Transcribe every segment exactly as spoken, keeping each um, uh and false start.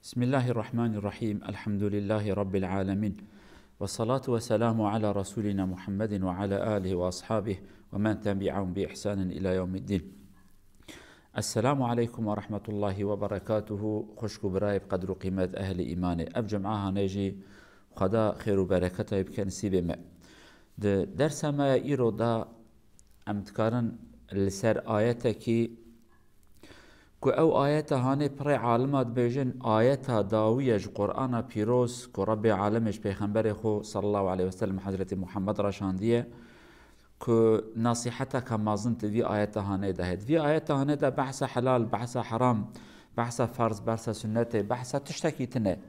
بسم الله الرحمن الرحيم. الحمد لله رب العالمين. والصلاة والسلام على رسولنا محمد وعلى آله وأصحابه ومن تبعهم بإحسان إلى يوم الدين. السلام عليكم ورحمة الله وبركاته. Xwişk û birayê bi qedr û qîmet, ehlî îmanê. Ev cuma hane jî Xweda xêr û bereketayê bike nisîbê me. Di dersa me ya îro de em dikarin li ser ayetekî ku ew ayeta hanê pirê alima dibêjin, ayeta dawî ye ji Qur'ana pîroz ku Rebbê alemê ji Pêxemberê xwe sallallahu aleyhi ve sellem Hezretî Muhammed re şandiye, ku nasîheteke mezin di vî ayeta hanê de heye. Di vî ayeta hanê de behsa helal, behsa heram, behsa ferz, behsa sunnetê, behsa tiştekî tune.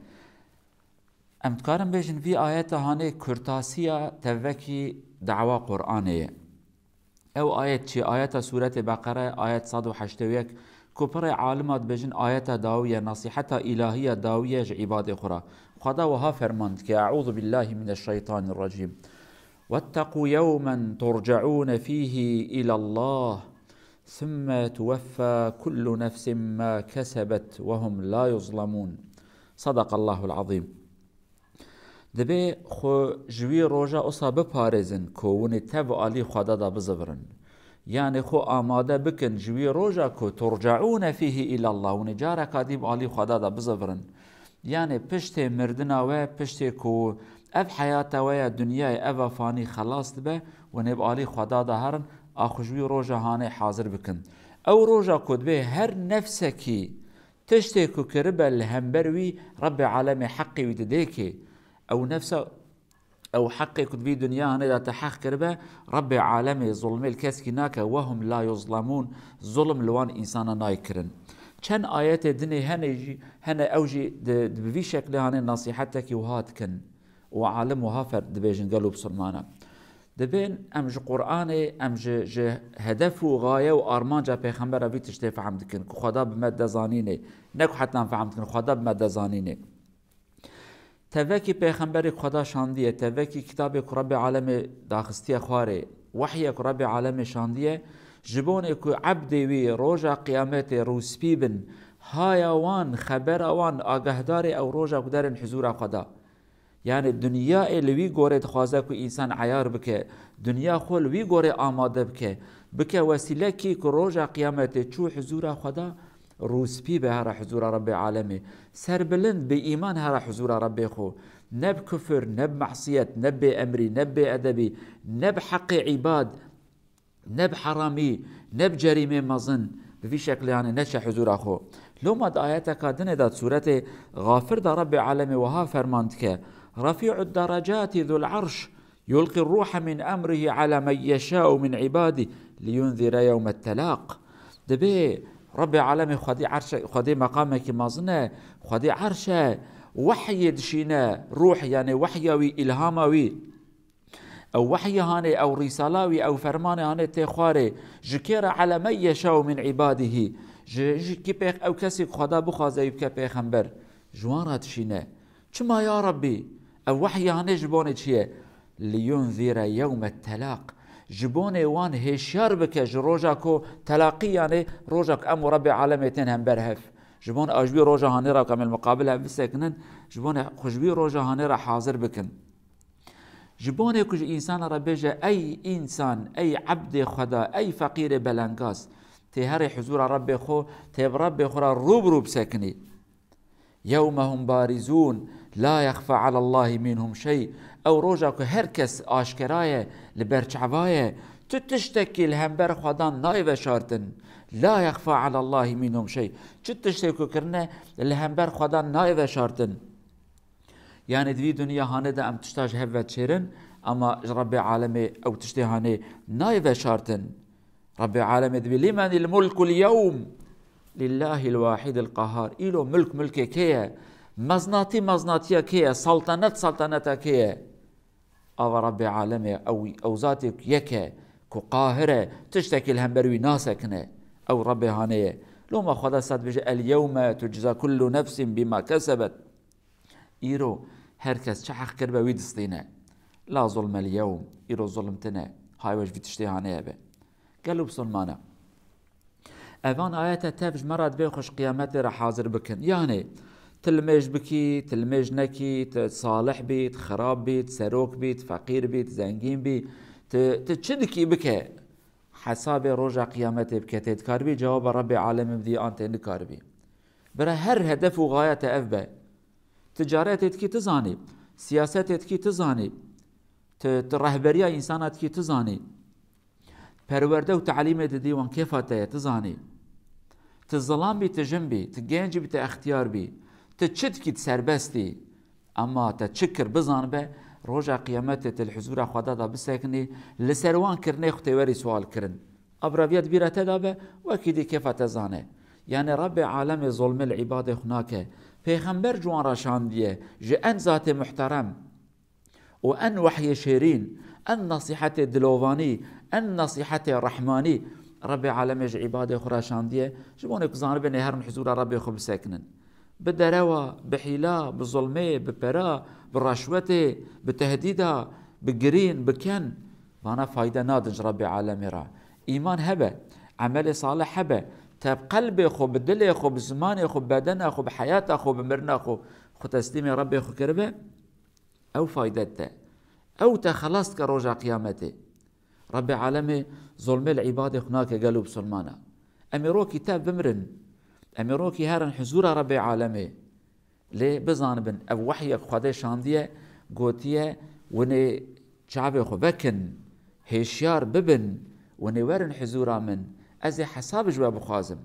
Em dikarin bêjin vî ayeta hanê kurtasiya tevekî dawa Qur'anê ye. Ew ayet çi? Ayeta sûretê Beqere, ayet sed û heştê û yek, ku pirê alima dibêjin ayeta dawî ye, nasîheta îlahî ya dawî ye ji îbadê xwe re. Xweda wiha ferman dike, Eûzu billahî mineşşeytanîrrecîm. واتقوا يوما ترجعون فيه إلى الله ثم توفى كل نفس ما كسبت وهم لا يظلمون. صدق الله العظيم. Divê xwe ji wî roja usa biparêzin ku hûn ê tev alî Xweda de bizivirin. Yanê xwe amade bikin ji wî roja ku turcaûne fîhî îlallah, hûn ê careka dî bi alî Xweda de bizivirin. Yanê piştê mirdina we, piştê ku ev heyata we ya dinyayê, eva fanî xelas dibe, hûn ê bi alî Xweda de herin, a xwe ji wî roja hanê hazir bikin. Ew roja ku divê her nefsekî tiştê ku kiribe li hember wî, Rebbê alemê heqê wî didê kê. Ew nefsa, ew heqê ku di vî dinya hanê de te heq kiribe, Rebbê alemê zulmê li keskî nake, wehum la yuzlemûn, zulm li wan însana nayê kirin. Çend ayetê dinê hene jî, hene ew jî di, di bi vî şeklê hanê nasîhetekî wiha dikin û alim wiha fer dibêjin gelo bisilmana. Dibên em ji Qur'anê, em ji, ji hedef û gaye û armanca Pêxembera vî tiştê fehm dikin ku Xweda bi me de zanînê. Ne ku heta em fehm dikin, Xweda bi me de zanînê. Tevekî Pêxemberê ku Xweda şandiye, tevekî kitabê ku Rebbê alemê daxistiye xwarê, wehye ku Rebbê alemê şandiye, ji bonê ku ebdê wî roja qiyametê rûspî bin, haya wan, xebera wan, agahdarê ew roja ku derin hizûra Xweda. Yanî dinyayê li wî gorê dixwaze ku însan eyar bike, dinya xwe li wî gorê amade bike, bike wesîlekî ku roja qiyametê çû hizûra Xweda, rûspî be here hizûra Rebbê alemê, serbilind bi îman here hizûra Rebbê xwe, ne bi kufir, ne bi mesiyet, ne bi bêemrî, ne bi bêedebî, ne bi heqê îbad, ne bi heramî, ne bi cerîmê mezin, bi vî şeklê hanê neçe huzûra xwe. Loma di ayeteka dinê de di sûretê Xafir de Rebbê alemê wiha ferman dike, Refî'u derecatî zul erş yulqî ruhe min emrihî ala men yeşa'u min îbadî liyunzire yewme telaq. Dibê Rebbê alemê xwedî erşe, xwedî meqamekî mezin e, xwedî erş e, wehyê dişîne, ruh, yanê wehya wî, îlhama wî. Ew wehya hanê, ew rîsala wî, ew fermanê hanê tê xwarê. Ji kê re? Ala men yeşa'u min îbadihî. Ji, ji kî pêx-, ew kesî ku Xweda bixwaze wî bike pêxember. Ji wan re dişîne. Çima ya Rebbî? Ew wehya hanê ji bonê çi ye? Liyunzire yewme telaq. Ji bonê wan hêşyar bike ji roja ku telaqî, yanê roja ku em û Rebbê alemê tên hember hev. Ji bon a ji wî roja hanê re ku em ê li miqabil hev bisekinin, ji bonê xwe ji wî roja hanê re hazir bikin. Ji bonê ku ji însana re bêje, ey însan, ey ebdê Xweda, ey feqîrê belengaz, tê herê huzûra Rebbê xwe, tê bi Rebbê xwe re rû bi rû bisekinî. Yewme hum barizûn, la yexfa alallahî minhum şey. Ew roja ku her kes aşkera ye, li ber çava ye, tu tiştekî li hember Xwedan nayê veşartin. La yexfa alallahî minhum şey. Çi tiştê ku kirine li hember Xwedan nayê veşartin. Yanî di vî dinya hanê de em tişta ji hev ve çêrin, ama ji Rebbê alemê ew tiştê hanê nayê veşartin. Rebbê alemê dibê, "Limenil mulkul yewm? Lillahil wahidil qahar." Îro milk milkê kê ye? Meznatî meznatiya kê ye? Saltenet salteneta kê ye? Ava Rebbê alemê ew, ew zatê yek e, ku qahir e, tiştekî li hember wî nasekine. Ew Rebbê hanê ye. Loma Xweda sa dibêje, "El yewme tucza kullu nefsin bima kesebet." Îro her kes çi heq kiribe wî distîne. La zulmel yewm, îro zulm tine. Hay we ji vî tiştê hanê hebe. Gelo bisilmana. Evan ayete tev ji me re dibê xwe ji qiyametê re hazir bikin. Yanê Ti limêj bikî, ti limêj nekî, ti salih bî, ti xirab bî, ti serok bî, ti feqîr bî, ti zengîn bî, ti, ti çi dikî bike. Hesabê roja qiyametê bike, tê dikaribî cewaba Rebbê alemê bidî an tê nikaribî. Bira her hedef û xaya te ev be. Ticaretê dikî ti zanî, siyasetê dikî ti zanî, ti, ti rehberiya însana dikî ti zanî. Perwerde û talîmê didî wan kêfa te ye, ti zanî. Ti zilam bî, ti jin bî, ti genc bî, ti extiyar bî. Ti çi dikî, ti serbest î. Ema te çi kir bizanibe, roja qiyametê ti li huzûra Xweda de bisekinî, li ser wan kirinê xwe tê werî sual kirin. Abraviya di bîra te de be, wekî dî kêfa te zane. Yanî Rebbê alemê zolmê li îbadê xwe nake. Pêxember ji wan re şandiye, ji en zatê muhterem û en wehyê şêrîn, en nesîhetê dilovanî, en nesîhetê rehmanî Rebbê alemê ji îbadê xwe re şandiye, ji bo ku zanibin ê herin huzûra Rebbê xwe bisekinin. Bi derewa, bi hîla, bi zulmê, bi pera, bi reşwetê, bi tehdîda, bi girîn, bi ken, vana fayde nadin ji Rebbê alemê re. Îman hebe, emelê salih hebe, te bi qelbê xwe, bi dilê xwe, bi zimanê xwe, bi bedena xwe, bi heyata xwe, bi mirina xwe, xwe teslîmê Rebbê xwe kiribe, ew fayde te. Ew te xelas dike roja qiyametê. Rebbê alemê zolmê li îbadê xwe nake gelo bisilmana. Em ê rokî tev bimirin. Em ê rokî herin huzûra Rebbê alemê. Lê bizanibin, ev wehyek Xwedê şandiye, gotiye, winê çavê xwe vekin, hêşyar bibin, winê werin huzûra min, ez ê hesab ji we bixwazim.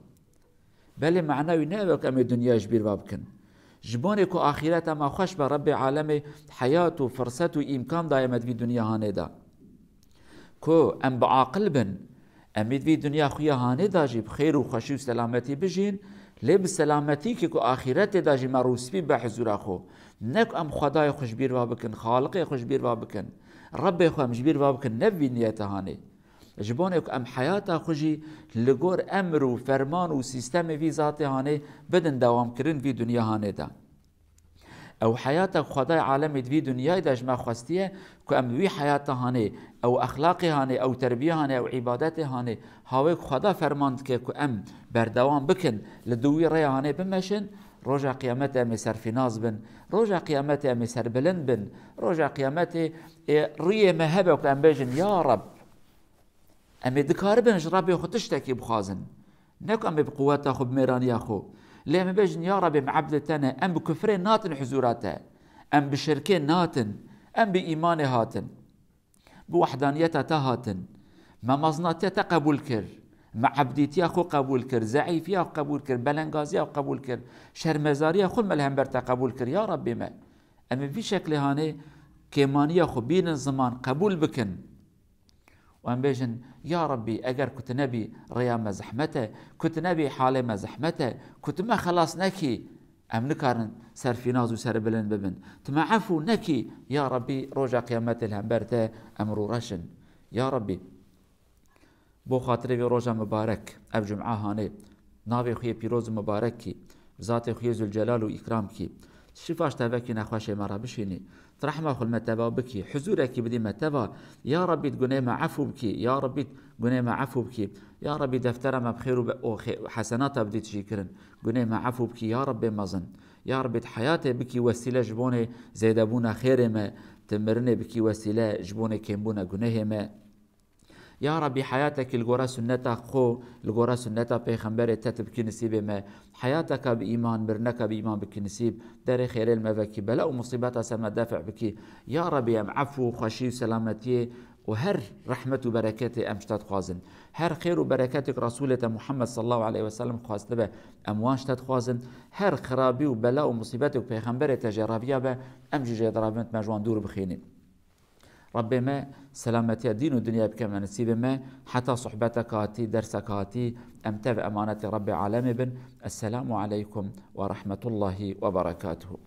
Belê mana wî ne ev e ku em ê dinyayê ji bîr ve bikin. Ji bonê ku axîreta me xweş be, Rebbê alemê heyat û firset û îmkan daye me di vî dinya hanê de. Ku em bi aqil bin, em ê di vî dinya xwe ya hanê de jî bi xêr û xweşî û selametî bijîn, lê bi selametîkê ku axîretê de jî me rûspî be huzûra xwe. Ne ku em Xwedayê xwe ji bîr ve bikin, Xaliqê xwe ji bîr ve bikin, Rebbê xwe em ji bîr ve bikin, ne bi vî niyete hanê. Ji bonê ku em heyata xwe jî li gor emr û ferman û sîstemê vî zatê hanê bidin dewamkirin vî dinya hanê de. Ew heyata ku Xwedayê alemê di vî dinyayê de ji me xwestiye ku em di wî heyata hanê, ew exlaqê hanê, ew terbiye hanê, ew îbadetê hanê, hawê ku Xweda ferman dike ku em berdewam bikin, li di wî rêya hanê bimeşin, roja qiyametê em ê serfînaz bin, roja qiyametê em ê serbilind bin, roja qiyametê ê rûyê me hebe ku em bêjin, Ya Reb, Em ê dikaribin ji Rebbê xwe tiştekî bixwazin. Ne ku em ê bi quweta xwe, bi mêraniya xwe. Lê em ê bêjin, Ya Rebbê, em ebdê te ne, em bi kufrê natin huzûra te. Em bi şirkê natin, em bi îmanê hatin. Bi wehdaniyeta te hatin. Me mezinatiya te qebûl kir. Me ebdîtiya xwe qebûl kir, zeîfiya xwe qebûl kir, belengaziya xwe qebûl kir, şermezariya xwe me li hember te qebûl kir. Ya Rebbê me, em ê vî şeklê hanê kêmaniya xwe bînin ziman, qebûl bikin. Û em bêjin, Ya Rebbî, eger ku tu nebî, rêya me zehmet e, ku tu nebî, halê me zehmet e, ku tu me xelas nekî, em nikarin serfînaz û serbilind bibin. Tu me efû nekî, ya Rebbî, roja qiyametê li hember te em rûreş in. Ya Rebbî, bo xatirê vê roja mibarek, ev cuma hanê, navê xwe yê pîroz û mibarek kî, zatê xwe yê Zülcelal û îkram kî, şifa ji tevekî nexweşê me re bişînî, tu rehma xwe li me teva bikî, huzûrekî bidî me teva, ya Rebbî, tu gunê me efû bikî, ya Rebbî, tu gunê me efû bikî, ya Rebbî, deftera me bi xêr û be-, û xê-, hesenata bidî tijî kirin, gunê me efû bikî, ya Rebbê mezin, ya Rebbî, tu heyatê bikî wesîle ji bonê zêdebûna xêrê me, tu mirinê bikî wesîle ji bonê kêmbûna gunehê me. Ya Rebbî, heyatekî li gora sunneta xwe, li gora sunneta pêxemberê te tu bikî nisîbê me. Heyateka bi îman, mirineka bi îman bikî nisîb. Derê xêrê li me vekî, bela û musîbeta ser me defi bikî. Ya Rebbî, em efû, xweşî û selametiyê û her rehmet û bereketê em ji te dixwazin. Her xêr û bereketê ku Resûlê te Muhammed sallallahu aleyhi ve sellem xwastibe, em wan ji te dixwazin. Her xirabî û bela û musîbetê ku pêxemberê te jê reviya be, em jî jê direvin, tu me ji wan dûr bixînî. Rebbê me selametiya dîn û dinyayê bike me nisîbê me. Heta sohbeteke hatî, derseke hatî, em tev emanetê Rebbê alemê bin. Esselamu aleykum ve rahmetullahi ve berekatuhu.